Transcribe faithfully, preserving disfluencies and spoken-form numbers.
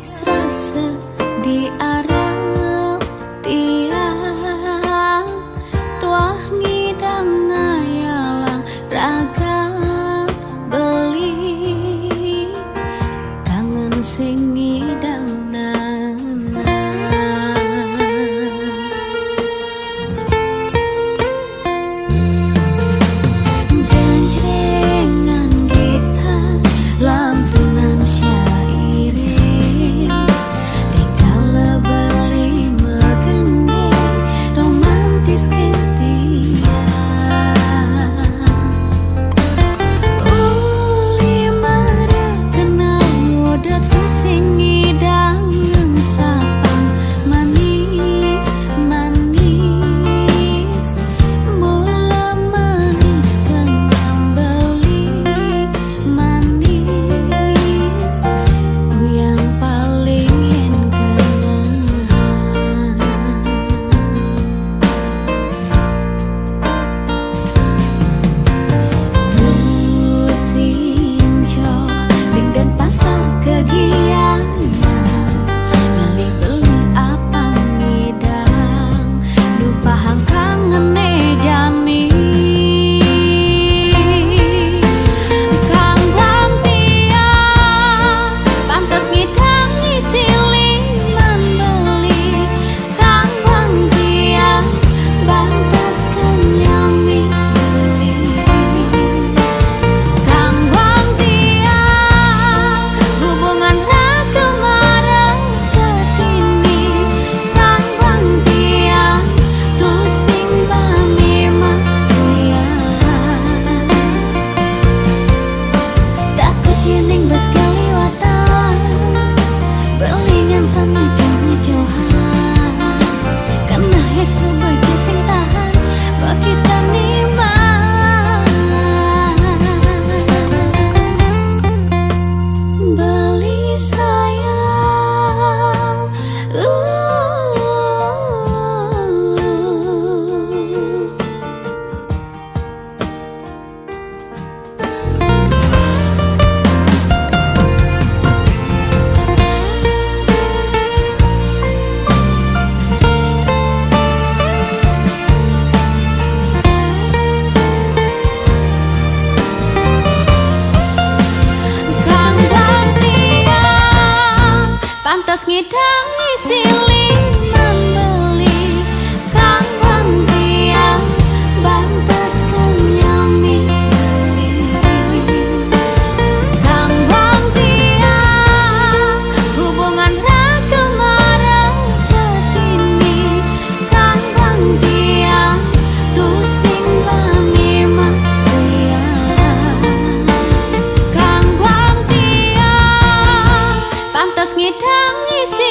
Rasa di arep tiang, tuah ngidang ngayalang raga beli, kangen sing ngidang nana. Genjrengan gitar, lantunan syair, dikala beli magending, romantis ketiak. Uli mara kenal muda tu sing ngidang ngengsapang manis, manis. Mula manis kenyang beli, manis. Uyang paling en kenengan. Dusinco, ding Denpasar kegiangan, beli-beli apang ngidang, nu pahang kangen ne jani. Kang bang tiang, pantes ngidang isi liman beli, kang bang tiang, pantes kenyang mi beli. Kang bang tiang, hubungan raga mara katini, kang bang tiang, tusing bani maksiat. Takut yening bas kaliwatan, beli ngan sana jauh-jauhan. Karena he suba je sing tahan, bagi taniman. Beli sayang, uh. Kang bang tiang, pantes ngidang isi liman beli, kang bang tiang, pantes kenyang mi beli. Kang bang tiang, hubungan raga mara katini, kang bang tiang, tusing bani maksiat. Kang bang tiang, pantes ngidang isi